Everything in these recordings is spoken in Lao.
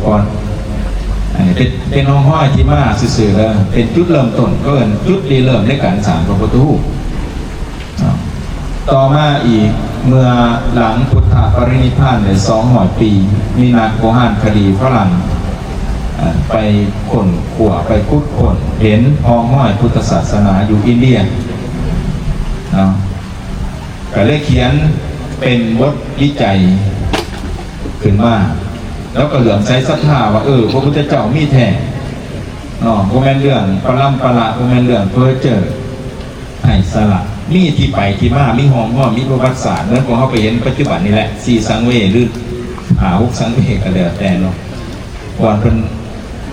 ກ່ອນ. ອັນນີ້ເປັນ ເປັນຮ່ອງຮອຍທີ່ມາຊື່ໆເດີ ເປັນຈຸດເລີ່ມຕົ້ນ ເອີ້ນຈຸດລິເລີ່ມໃນການສ້າງພະພຸດທະຮູບ. ຕໍ່ມາອີກ ເມື່ອຫຼັງພຸດທະປະລິນິບພານໄດ້ສອງຮ້ອຍປີ ມີນັກໂບຮານຄະດີຝຣັ່ງ ເອີ ໄປຄົ້ນຄວ້າ ໄປຂຸດຄົ້ນເຫັນຮ່ອງຮອຍພຸດທະສາສະໜາຢູ່ອິນເດຍເນາະ ກໍເລີຍຂຽນເປັນບົດວິໄຈຂຶ້ນມາ ແລ້ວກໍເຫຼື້ອມໃສສັດທາວ່າ ເອີ ພະພຸດທະເຈົ້າມີແທ້ເນາະ ບໍ່ແມ່ນເລື່ອງປະລຳປະລະ ບໍ່ແມ່ນເລື່ອງເພີເຈີ ໄຮ້ສາລະ ມີທີ່ໄປທີ່ມາ ມີຮ່ອງຮອຍ ມີປະຫວັດສາດ ເໝືອນພວກເຮົາໄປເຫັນປັດຈຸບັນນີ້ແຫຼະ ສີ່ສັງເວ ຫຼື ຫ້າຫົກສັງເວ ກໍແລ້ວແຕ່ເນາະ ບ່ອນເພິ່ນ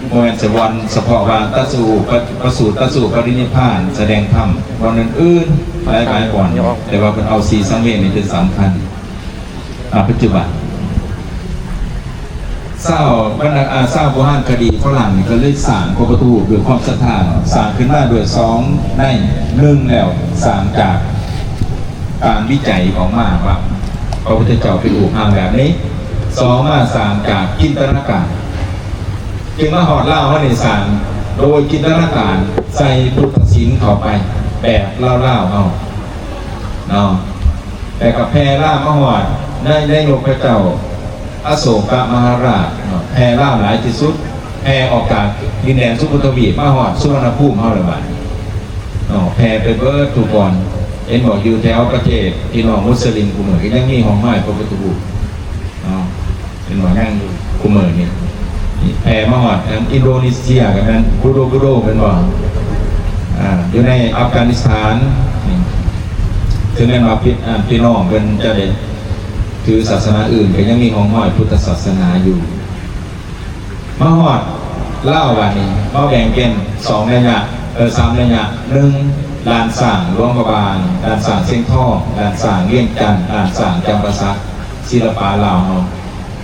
ບໍ່ແມ່ນສະ ບ່ອນສະເພາະວ່າຕັດສະຮູ້ ປະ ປະສູດຕັດສະຮູ້ປະລິນິບພານ ສະແດງທຳ ບ່ອນອື່ນໆ ຫຼາຍໆບ່ອນ ແຕ່ວ່າເພິ່ນເອົາສີ່ສັງເວນີ້ເປັນສຳຄັນ. ອາ ປັດຈຸບັນ ຊາວບັນດາ ອາ ຊາວໂບຮານຄະດີຝຣັ່ງນີ້ກໍເລີຍສ້າງພະພຸດທະຮູບດ້ວຍຄວາມສັດທາເນາະ ສ້າງຂຶ້ນມາໂດຍສອງໃນ ໜຶ່ງແລ້ວສ້າງຈາກການວິໄຈອອກມາວ່າ ພະພຸດທະເຈົ້າເປັນຮູບຮ່າງແບບນີ້ ສອງມາສ້າງຈາກຈິນຕະນາການ ຈຶ່ງມາຮອດລາວເຮົານີ້ສ້າງໂດຍຈິນຕະນາການໃສ່ພຸດທະສິນເຂົ້າໄປແບບລາວໆເຮົາເນາະ ແລ້ວກໍແຜ່ລາມມາຮອດໃນ ໃນຍຸກພະເຈົ້າອະໂສກະມະຫາລາດເນາະ ແຜ່ລາມຫຼາຍທີ່ສຸດ ແຜ່ອອກຈາກດິນແດນສຸໂຂທະວີບມາຮອດສຸວັນນະພູມເຮົາແລ້ວບາດນີ້ເນາະ ແຜ່ໄປເບິດທຸກບ່ອນ ເຫັນບໍ່ ຢູ່ແຖວປະເທດພີ່ນ້ອງມຸດສະລິມ ຜູ້ເມືອກໍຍັງມີຮ່ອງຮອຍພະພຸດທະຮູບເນາະ ເຫັນບໍ່ ຍັງຢູ່ ຄຸມື້ນີ້ ແຜ່ມາຮອດທາງອິນໂດນີເຊຍກໍແມ່ນບູໂດບູໂດແມ່ນບໍ່ ອາ ຢູ່ໃນອັຟການິສຖານ ເຖິງແມ່ນວ່າ ອາ ພີ່ນ້ອງເພິ່ນຈະໄດ້ຖືສາສະໜາອື່ນ ກໍຍັງມີຮ່ອງຮອຍພຸດທະສາສະໜາຢູ່ ມາຮອດລາວບາດນີ້ ມາແບ່ງເປັນສອງໄລຍະ ເອີ ສາມໄລຍະ ໜຶ່ງ ລ້ານຊ້າງຫຼວງພະບາງ, ລ້ານຊ້າງຊຽງທອງ, ລ້ານຊ້າງວຽງຈັນ, ລ້ານຊ້າງຈຳປາສັກ, ສິລະປະລາວເຮົາ.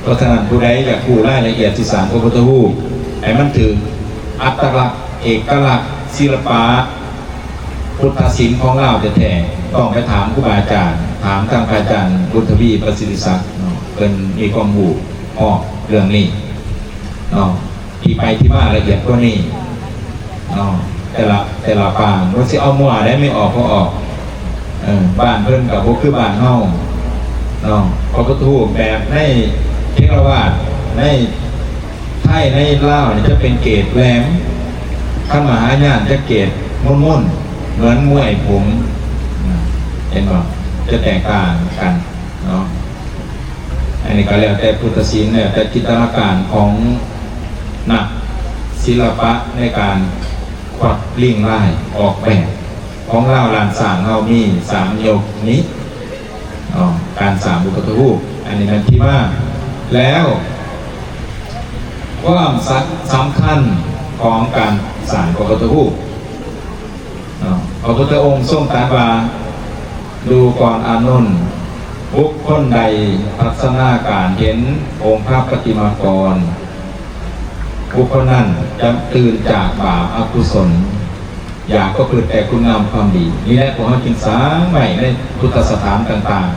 ເພາະສະນັ້ນ ຜູ້ໃດຢາກຮູ້ລາຍລະອຽດທີ່ສ້າງພະພຸດທະຮູບ ໃຫ້ມັນຖືກອັດຕະລັກ ເອກະລັກ ສິລະປະ ພຸດທະສິນຂອງລາວແທ້ໆ ຕ້ອງໄປຖາມຄູບາອາຈານ, ຖາມທາງພະອາຈານບຸນທະວີ ປະສິດທິສັກເນາະ, ເພິ່ນມີຄວາມຮູ້ຮອບເລື່ອງນີ້ເນາະ. ທີ່ໄປທີ່ມາລະອຽດກວ່ານີ້ເນາະ ແຕ່ລະ ແຕ່ລະປາງ ບໍ່ຊິເອົາມົ້ວໃດ ແມ່ນອອກບໍ່ອອກ ເອີ ບ້ານເພິ່ນກໍບໍ່ຄືບ້ານເຮົາເນາະ. ພະພຸດທະຮູບແບບໃນເຖລະວາດ ໃນໄທ ໃນລາວນີ້ຈະເປັນເກດແຫຼມ, ຄັນມະຫາຍານຈະເກດມົນໆ ເໝືອນມວຍຜົມ ເຫັນບໍ່? ຈະແຕກຕ່າງກັນເນາະ. ອັນນີ້ກໍແລ້ວແຕ່ພຸດທະສິນ ແລ້ວແຕ່ຈິນຕະນາການຂອງນັກສິລະປະໃນການຄວັດລີ້ງລາຍອອກແບບ. ຂອງລາວລ້ານຊ້າງເຮົາມີສາມຍົກນີ້ເນາະ ການສ້າງພະພຸດທະຮູບ. ອັນນີ້ແມ່ນທີ່ມາ ແລ້ວຄວາມສຳ ສຳຄັນຂອງການສ້າງພະພຸດທະຮູບ. ເນາະ ພະພຸດທະອົງຊົງຕັດວ່າ ດູກ່ອນອານົນ, ບຸກຄົນໃດພັດສະນາການເຫັນອົງພະປະຕິມາກອນ, ບຸກຄົນນັ້ນຈະຕື່ນຈາກບາບອະກຸສົນ, ຢາກປະພຶດແຕ່ຄຸນງາມຄວາມດີ. ນີ້ແຫຼະ ພວກເຮົາຈຶ່ງສ້າງໄວ້ໃນພຸດທະສະຖານຕ່າງ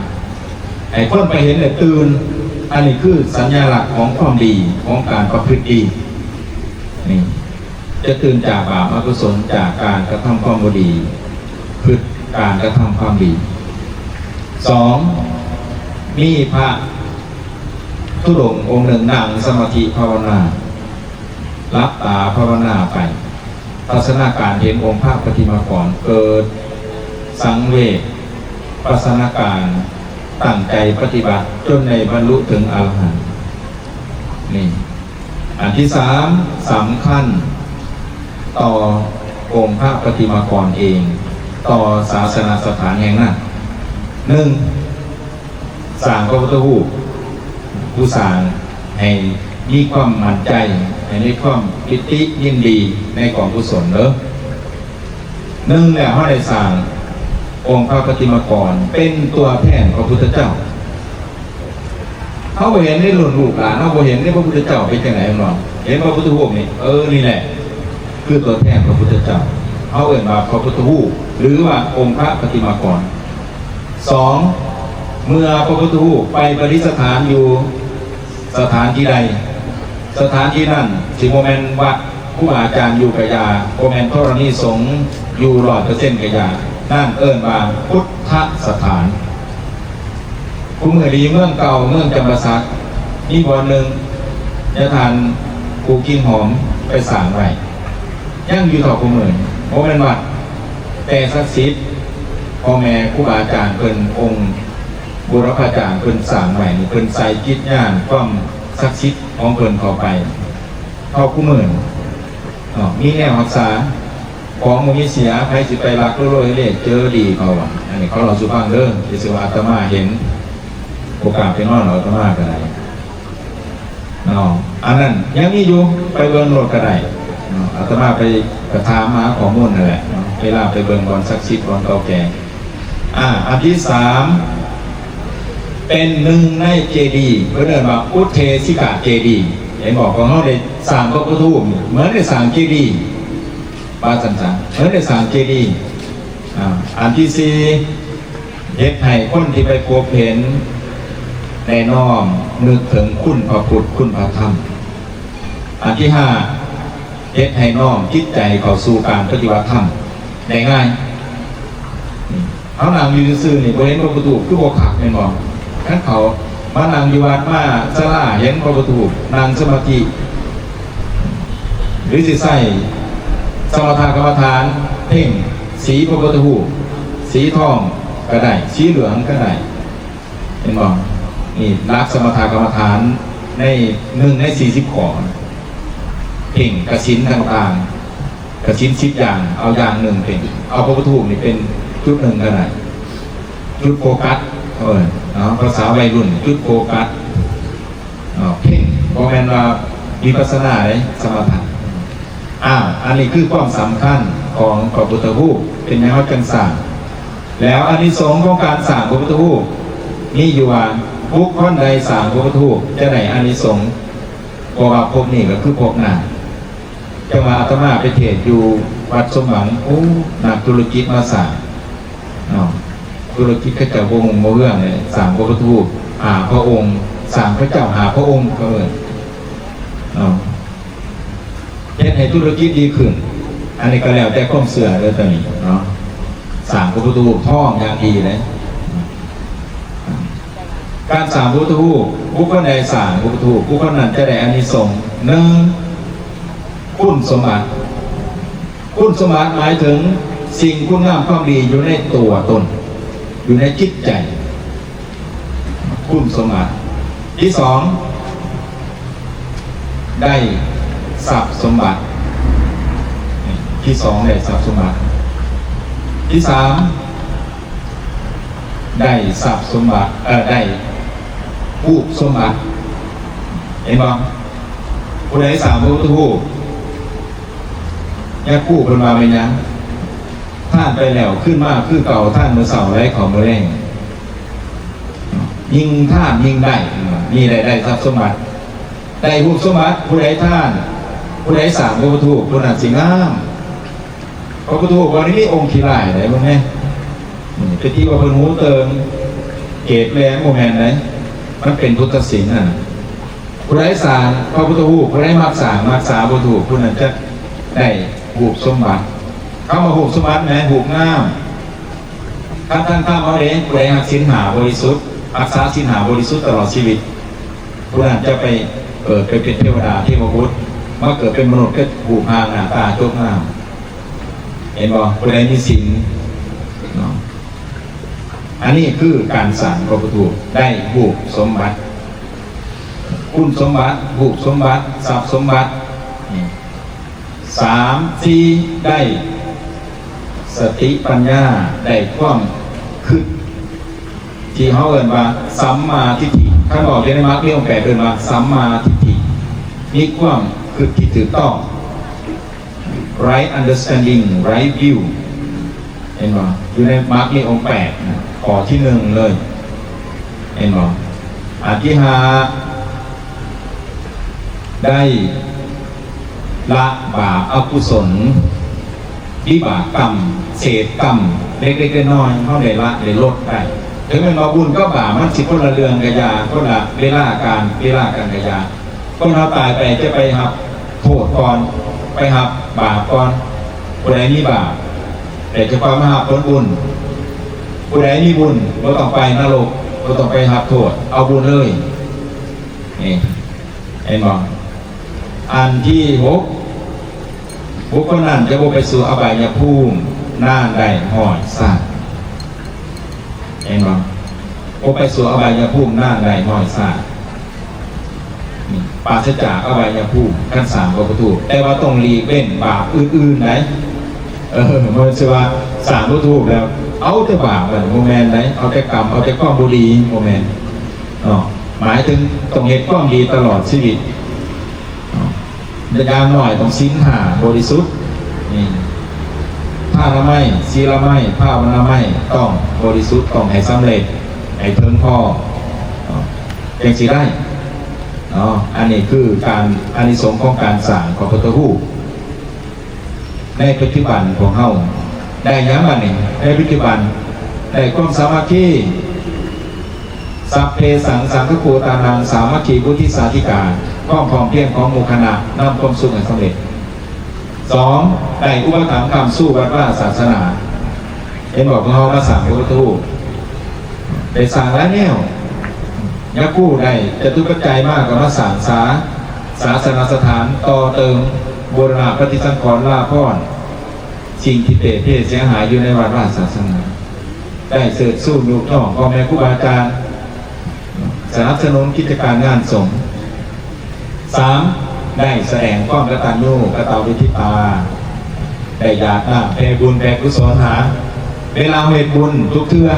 ໆ ໃຫ້ຄົນໄປເຫັນແລ້ວຕື່ນ. ອັນນີ້ຄືສັນຍາລັກຂອງຄວາມດີ, ຂອງການປະພຶດດີ. ນີ້ ຈະຕື່ນຈາກບາບອະກຸສົນ ຈາກການກະທຳຄວາມບໍ່ດີ, ພຶດການກະທຳຄວາມດີ. ສອງ ມີພະທຸດົງອົງໜຶ່ງນັ່ງສະມາທິພາວະນາ, ຫຼັບຕາພາວະນາໄປ, ທັດສະນະການເຫັນອົງພະປະຕິມາກອນເກີດສັງເວດປັດສະນາການ, ຕັ້ງໃຈປະຕິບັດຈົນໄດ້ບັນລຸເຖິງອະລະຫັນ. ນີ້ ອັນທີສາມ ສຳຄັນຕໍ່ອົງພະປະຕິມາກອນເອງ, ຕໍ່ສາສະນະສະຖານແຫ່ງນັ້ນ. ໜຶ່ງ ສ້າງພະພຸດທະຮູບ, ຜູ້ສ້າງໃຫ້ມີຄວາມໝັ້ນໃຈ, ໃຫ້ມີຄວາມປິຕິຍິນດີໃນກອງກຸສົນເດີ. ໜຶ່ງແລ້ວ ເຮົາໄດ້ສ້າງອົງພະປະຕິມາກອນເປັນຕົວແທນພະພຸດທະເຈົ້າ. ເຮົາບໍ່ເຫັນໃນລຸ້ນລູກຫຼານ, ເຮົາບໍ່ເຫັນໃນພະພຸດທະເຈົ້າເປັນຈັ່ງໃດແມ່ນບໍ່? ເຫັນພະພຸດທະຮູບນີ້, ເອີ ນີ້ແຫຼະ ຄືຕົວແທນພະພຸດທະເຈົ້າ. ເຮົາເອີ້ນວ່າພະພຸດທະຮູບ ຫຼືວ່າອົງພະປະຕິມາກອນ. ສອງ ເມື່ອພະພຸດທະຮູບໄປປະດິດສະຖານຢູ່ສະຖານທີ່ໃດ, ສະຖານທີ່ນັ້ນ ຊິບໍ່ແມ່ນວັດ ຄູບາອາຈານຢູ່ກະຢ່າ, ບໍ່ແມ່ນທໍລະນີສົງຢູ່ຮ້ອຍເປີເຊັນກະຢ່າ, ນັ້ນເອີ້ນວ່າພຸດທະສະຖານ. ຄູ່ມື້ນີ້ຢູ່ເມືອງເກົ່າ ເມືອງຈຳປາສັກ ມີບ່ອນໜຶ່ງ ຍາທ່ານປູ່ກິ່ງຫອມໄປສ້າງໄວ້ ຍັງຢູ່ເທົ່າຄູ່ມື້, ບໍ່ແມ່ນວັດ ແຕ່ສັກສິດ. ພໍ່ແມ່ຄູບາອາຈານເພິ່ນ ອົງບູລະພາຈານເພິ່ນສ້າງໄວ້ນີ້ ເພິ່ນໃສ່ຈິດຍານຄວາມສັກສິດຂອງເພິ່ນເຂົ້າໄປ ເທົ່າຄູ່ມື້ເນາະ. ມີແນວຮັກສາ ຂອງບໍ່ມີເສຍ, ໃຜຊິໄປລັກໂລໂລເລເຈີດີເຂົາວ່າ. ອັນນີ້ເຂົາເລົ່າສູ່ຟັງເດີ, ທີ່ຊື່ວ່າອາດຕະມາເຫັນ, ບໍ່ກ້າໄປນອນອາດຕະມາກໍໄດ້ເນາະ. ອັນນັ້ນຍັງມີຢູ່, ໄປເບິ່ງໂລດກໍໄດ້ເນາະ. ອາດຕະມາໄປກະຖາມຫາຂໍ້ມູນນັ້ນແຫຼະເນາະ, ເວລາໄປເບິ່ງບ່ອນສັກສິດ, ບ່ອນເກົ່າແກ່. ອາ ອັນທີສາມ ເປັນໜຶ່ງໃນເຈດີ, ເພິ່ນເອີ້ນວ່າອຸເທສິກະເຈດີ. ເຫັນບໍ່? ພວກເຮົາໄດ້ສ້າງພະພຸດທະຮູບ ເໝືອນໄດ້ສ້າງເຈດີ. ວ່າຊັ້ນຊະ, ເພິ່ນໄດ້ສ້າງເຈດີ. ອາ ອັນທີສີ່ ເຮັດໃຫ້ຄົນທີ່ໄປພົບເຫັນໄດ້ນ້ອມນຶກເຖິງຄຸນພະພຸດ ຄຸນພະທຳ. ອັນທີຫ້າ ເຮັດໃຫ້ນ້ອມຈິດໃຈເຂົ້າສູ່ການປະຕິບັດທຳໄດ້ງ່າຍ. ເຮົານັ່ງຢູ່ຊື່ໆນີ້ ບໍ່ເຫັນພະພຸດທະຮູບ ຄືບໍ່ຄັກແມ່ນບໍ່? ຄັນເຂົາມານັ່ງຢູ່ວັດ ມາສາລາ ເຫັນພະພຸດທະຮູບ ນັ່ງສະມາທິ ຫຼືຊິໃຊ້ສະມະຖະກຳມະຖານ ເພັ່ງສີພະພຸດທະຮູບ ສີທອງກໍໄດ້ ສີເຫຼືອງກໍໄດ້ ເຫັນບໍ່? ນີ້ຫຼັກສະມະຖະກຳມະຖານໃນ ໜຶ່ງໃນສີ່ສິບຂໍ້ ເພັ່ງກະສິນຕ່າງໆ ກະສິນສິບຢ່າງ ເອົາຢ່າງໜຶ່ງເປັນ ເອົາພະພຸດທະຮູບນີ້ເປັນຈຸດໜຶ່ງກໍໄດ້ ຈຸດໂຟກັສ ເອີ ເນາະ ພາສາໄວລຸ້ນ ຈຸດໂຟກັສ ເນາະ ເພັ່ງ ບໍ່ແມ່ນວ່າວິປັດສະນາເດ້ ສະມະຖະ. ອ້າວ ອັນນີ້ຄືຄວາມສຳຄັນຂອງພະພຸດທະຮູບ ເປັນຫຍັງເຮົາຈຶ່ງສ້າງ ແລ້ວອານິສົງຂອງການສ້າງພະພຸດທະຮູບມີຢູ່ວ່າ ບຸກຄົນໃດສ້າງພະພຸດທະຮູບຈະໄດ້ອານິສົງ ບໍ່ວ່າພົບນີ້ກໍຄືພົບໜ້າ. ຈັ່ງວ່າອາດຕະມາໄປເທດຢູ່ວັດສົມຫວັງ ໂອ້ ນັກທຸລະກິດມາສ້າງເນາະ ທຸລະກິດເຂົາເຈົ້າບໍ່ຮຸ່ງບໍ່ເຮືອງເລີຍ ສ້າງພະພຸດທະຮູບຫ້າພະອົງ ສ້າງພະເຈົ້າຫ້າພະອົງ ເຂົາເອີ້ນເນາະ ເຮັດໃຫ້ທຸລະກິດດີຂຶ້ນ. ອັນນີ້ກໍແລ້ວແຕ່ຄວາມເຊື່ອເດີ ຕອນນີ້ເນາະ ສ້າງພະພຸດທະຮູບທອງຢ່າງດີເລີຍ. ການສ້າງພະພຸດທະຮູບ ບຸກຄົນໃດສ້າງພະພຸດທະຮູບ ບຸກຄົນນັ້ນຈະໄດ້ອານິສົງ ໜຶ່ງ ຄຸນສົມບັດ. ຄຸນສົມບັດໝາຍເຖິງສິ່ງຄຸນງາມຄວາມດີຢູ່ໃນຕົວຕົນ ຢູ່ໃນຈິດໃຈ ຄຸນສົມບັດ. ທີສອງ ໄດ້ຊັບສົມບັດ. ທີສອງ ໄດ້ຊັບສົມບັດ. ທີສາມ ໄດ້ຊັບສົມບັດ ເອີ ໄດ້ຮູບສົມບັດ. ເຫັນບໍ່? ຜູ້ໃດສ້າງພະພຸດທະຮູບ ຍາຄູເພິ່ນວ່າແມ່ນຫຍັງ? ທານໄປແລ້ວຄືນມາຄືເກົ່າ, ທານມື້ເຊົ້າໄຫຼເຂົ້າມື້ແລງ. ຍິ່ງທານຍິ່ງໄດ້, ເພິ່ນວ່າ ນີ້ໄດ້ ໄດ້ຊັບສົມບັດ. ໄດ້ຮູບສົມບັດ, ຜູ້ໃດທານ, ຜູ້ໃດສ້າງພະພຸດທະຮູບ, ຜູ້ນັ້ນຊິງາມ. ພະພຸດທະຮູບບໍ່ໄດ້ມີອົງຂີ້ລ້າຍໃດ ເບິ່ງແດ່. ອືມ ໄປຕິວ່າເພິ່ນຫູເຕີງ ເກດແລງ ບໍ່ແມ່ນໃດ. ມັນເປັນພຸດທະສິນຫັ້ນນະ. ຜູ້ໃດສ້າງພະພຸດທະຮູບ, ຜູ້ໃດມັກສ້າງ ມັກສາພະພຸດທະຮູບ, ຜູ້ນັ້ນຈະໄດ້ຮູບສົມບັດ. ຄຳວ່າຮູບສົມບັດແມ່ນຮູບງາມ. ຄັນທາງທຳເຮົາເດ້ ຜູ້ໃດຮັກສິນຫ້າບໍລິສຸດ, ຮັກສາສິນຫ້າບໍລິສຸດຕະຫຼອດຊີວິດ, ຜູ້ນັ້ນຈະໄປເກີດໄປເປັນເທວະດາເທວະບຸດ, ມາເກີດເປັນມະນຸດກໍຮູບຮ່າງໜ້າຕາຈົບງາມ. ເຫັນບໍ່? ຜູ້ໃດມີສິນເນາະ. ອັນນີ້ຄືການສ້າງພະພຸດທະຮູບ ໄດ້ຮູບສົມບັດ, ຄຸນສົມບັດ, ຮູບສົມບັດ, ຊັບສົມບັດ. ນີ້ ສາມ ສີ່ ໄດ້ສະຕິປັນຍາ, ໄດ້ຄວາມຄິດ ທີ່ເຮົາເອີ້ນວ່າສຳມາທິດຖິ. ຄັນເວົ້າຢູ່ໃນມັກມີອົງແປດເອີ້ນວ່າສຳມາທິດຖິ, ມີຄວາມຄິດທີ່ຖືກຕ້ອງ. Right understanding, right view. ເຫັນບໍ່? ຢູ່ໃນມັກມີອົງແປດນະ, ຂໍ້ທີໜຶ່ງເລີຍ. ເຫັນບໍ່? ອັນທີຫ້າ ໄດ້ລະບາບອະກຸສົນ ວິບາກກຳ ເສດກຳເລັກໆນ້ອຍໆ ເຮົາໄດ້ລະ ໄດ້ລົດໄດ້. ເຖິງແມ່ນວ່າບຸນກັບບາບມັນຊິຄົນລະເລື່ອງກະຢ່າ, ຄົນລະເວລາການ ເວລາກັນກະຢ່າ, ຄ ຄົນເຮົາຕາຍໄປຈະໄປຮັບໂທດກ່ອນ ໄປຮັບບາບກ່ອນ. ຜູ້ໃດມີບາບ ແຕ່ຈະຄ່ອຍມາຮັບຜົນບຸນ. ຜູ້ໃດມີບຸນບໍ່ຕ້ອງໄປນະລົກ ບໍ່ຕ້ອງໄປຮັບໂທດ ເອົາບຸນເລີຍ. ນີ້ ເຫັນບໍ່? ອັນທີຫົກ ບຸກຄົນນັ້ນຈະບໍ່ໄປສູ່ອະບາຍຍະພູມນານໄດ້ຮ້ອຍຊາດ. ເຫັນບໍ່? ບໍ່ໄປສູ່ອະບາຍຍະພູມນານໄດ້ຮ້ອຍຊາດ. ປາສະຈາກອະບາຍຍະພູມ ຄັນສ້າງພະພຸດທະຮູບ, ແຕ່ວ່າຕ້ອງຫຼີກເວັ້ນບາບອື່ນໆໃດ໋. ເອີ ບໍ່ແມ່ນຊິວ່າສ້າງພະພຸດທະຮູບແລ້ວເອົາແຕ່ບາບ ມັນບໍ່ແມ່ນໃດ໋. ເອົາແຕ່ກຳ ເອົາແຕ່ຄວາມບໍ່ດີ ບໍ່ແມ່ນເນາະ. ໝາຍເຖິງຕ້ອງເຮັດຄວາມດີຕະຫຼອດຊີວິດເນາະ. ຢ່າງໜ້ອຍຕ້ອງສິນຫ້າບໍລິສຸດ. ນີ້ ທານາໄມ, ສີລາໄມ, ພາວະນາໄມ ຕ້ອງບໍລິສຸດ, ຕ້ອງໃຫ້ສຳເລັດ, ໃຫ້ເຖິງພໍເນາະ ຈັ່ງຊິໄດ້ເນາະ. ອັນນີ້ຄືການ ອານິສົງຂອງການສ້າງພະພຸດທະຮູບ. ໃນປັດຈຸບັນພວກເຮົາໄດ້ຫຍັງບາດນີ້? ໃນປັດຈຸບັນໄດ້ຄວາມສາມັກຄີ. Sabbe saṅgho, saṅgaho, uttamaṃ sāmaggī vuḍḍhī sāधिkāra, ຄວາມພ້ອມພຽງຂອງໝູ່ຄະນະນຳຄວາມສຸກໃຫ້ສຳເລັດ. ສອງ ໄດ້ອຸປະຖຳຄ້ຳຊູວັດວາສາສະໜາ. ເຫັນບໍ່? ພວກເຮົາມາສ້າງພະພຸດທະຮູບ ໄດ້ສ້າງຫຼາຍແນວ. ຍາຄູໄດ້ຈະຕຸປັດໄຈມາກໍມາສ້າງສາ ສາສະນະສະຖານ, ຕໍ່ເຕີມ, ບູລະນະປະຕິສັງຂອນ, ລາພອນ ສິ່ງທີ່ເປ່ເພເສຍຫາຍຢູ່ໃນວັດວາສາສະໜາ. ໄດ້ເຊີດຊູຍົກຍ້ອງພໍ່ແມ່ຄູບາອາຈານ, ສະໜັບສະໜູນກິດຈະການງານສົງ. ສາມ ໄດ້ສະແດງຄວາມກະຕັນຍູກະຕະເວທິຕາ, ໄດ້ຢາດນ້ຳແຜ່ບຸນແຜ່ກຸສົນຫາ. ເວລາເຮົາເຮັດບຸນທຸກເທື່ອ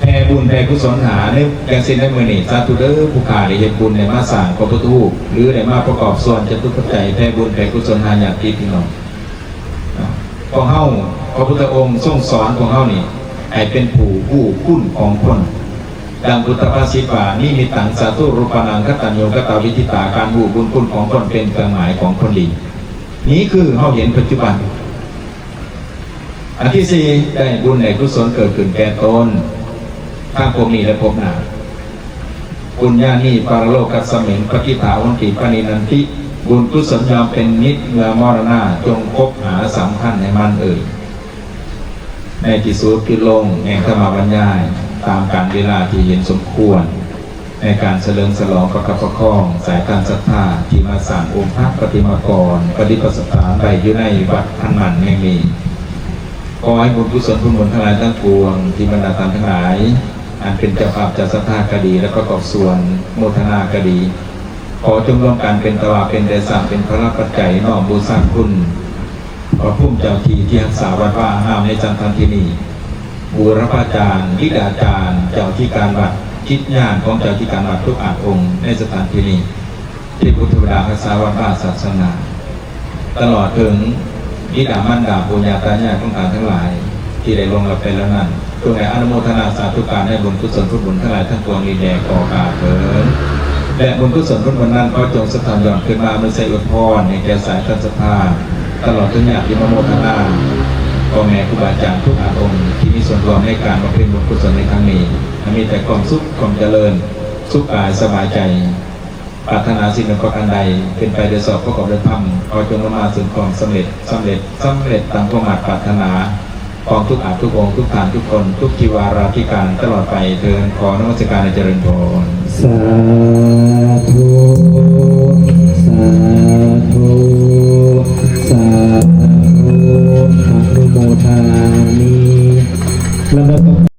ແຜ່ບຸນແຜ່ກຸສົນຫາ. ໃນ ຢ່າງເຊັ່ນໃນມື້ນີ້ ສາທຸເດີ ຜູ້ຂ້າໄດ້ເຮັດບຸນ ໄດ້ມາສ້າງພະພຸດທະຮູບ ຫຼື ໄດ້ມາປະກອບສ່ວນຈະຕຸປັດໄຈ ແຜ່ບຸນແຜ່ກຸສົນຫາຍາດຕິພີ່ນ້ອງ. ພວກເຮົາ ພະພຸດທະອົງຊົງສອນພວກເຮົານີ້ໃຫ້ເປັນຜູ້ຮູ້ຄຸນຂອງຄົນ. ດັ່ງພຸດທະພາສິດວ່າ Nimittaṃ sādhūpapāṇaṃ kataññū katavidhi tā, ການຮູ້ບຸນຄຸນຂອງຄົນເປັນເຄື່ອງໝາຍຂອງຄົນດີ. ນີ້ຄືເຮົາເຫັນປັດຈຸບັນ. ອັນທີສີ່ ໄດ້ບຸນໄດ້ກຸສົນເກີດຂຶ້ນແກ່ຕົນ ທັງພົບນີ້ ແລະ ພົບໜ້າ. Puññāni pāralokasmiṃ patiṭṭhā honti paninndanti. ບຸນກຸສົນຍ່ອມເປັນມິດເມື່ອມໍລະນາ, ຈົ່ງຄົບຫາສຳຄັນໃຫ້ໝັ້ນເອີຍ. ໃນທີ່ສຸດ ຢຸດລົງແຫ່ງທຳມະບັນຍາຍ ຕາມການເວລາທີ່ເຫັນສົມຄວນ ໃນການສະເຫຼີມສະຫຼອງປະຄັບປະຄອງສາຍທານສັດທາ ທີ່ມາສ້າງອົງພະປະຕິມາກອນປະດິດປະສະຖານໄວ້ຢູ່ໃນວັດອັນໝັ້ນແຫ່ງນີ້. ຂໍໃຫ້ບຸນກຸສົນຜົນບຸນທັງຫຼາຍທັງປວງ ທີ່ບັນດາທ່ານທັງຫຼາຍ ອັນເປັນເຈົ້າພາບເຈົ້າສັດທາກໍດີ ແລະ ປະກອບສ່ວນໂມທະນາກໍດີ, ຂໍຈົ່ງລວມກັນເປັນຕະວາ ເປັນເດຊະ ເປັນພະລະປັດໄຈ ນ້ອມບູຊາຄຸນ ພະພູມເຈົ້າທີ່ທີ່ຮັກສາວັດວາອາຮາມໃນສະຖານທີ່ນີ້, ບູລະພາຈານ, ບິດາຈານ, ເຈົ້າທີ່ການວັດ, ຈິດຍານຂອງເຈົ້າທີ່ການວັດທຸກອາດອົງໃນສະຖານທີ່ນີ້, ເທບບຸດເທວະດາຮັກສາວັດວາສາສະໜາ, ຕະຫຼອດເຖິງບິດາມານດາ, ປູ່ຍ່າຕາຍາຍຂອງທ່ານທັງຫຼາຍ ທີ່ໄດ້ລ່ວງລັບໄປແລ້ວນັ້ນ, ຈົ່ງໄດ້ອະນຸໂມທະນາສາທຸການໃນບຸນກຸສົນຜົນບຸນທັງຫຼາຍທັງປວງນີ້ແດ່ ຂໍກາບເທີນ. ແລະ ບຸນກຸສົນຜົນບຸນນັ້ນ ຂໍຈົ່ງສະທ້ອນຍ້ອນຄືນມາອຳນວຍໄຊອວຍພອນໃຫ້ແກ່ສາຍທານສັດທາ ຕະຫຼອດເຖິງຍາດທີ່ມາໂມທະນາ, ພໍ່ແມ່ຄູບາອາຈານທຸກອາດອົງທີ່ມີສ່ວນຮ່ວມໃນການບຳເພັນບຸນກຸສົນໃນຄັ້ງນີ້ ໃຫ້ມີແຕ່ຄວາມສຸກ, ຄວາມຈະເລີນ, ສຸກກາຍສະບາຍໃຈ. ປາດຖະໜາສິ່ງໃດປະການໃດ ເປັນໄປໂດຍຊອບປະກອບດ້ວຍທຳ, ຂໍຈົ່ງນຳມາເຊິ່ງຄວາມສຳເລັດ, ສຳເລັດ, ສຳເລັດຕາມຄວາມມາດປາດຖະໜາຂອງທຸກອາດທຸກອົງ, ທຸກທ່ານທຸກຄົນ, ທຸກທິວາລາທິການຕະຫຼອດໄປເທີນ. ຂໍນະມັດສະການ ແລະ ຈະເລີນພອນ. ສາທຸ, ສາທຸ, ສາທຸ, ອະນຸໂມທາມິ. ລຳດັບຕໍ່ໄປ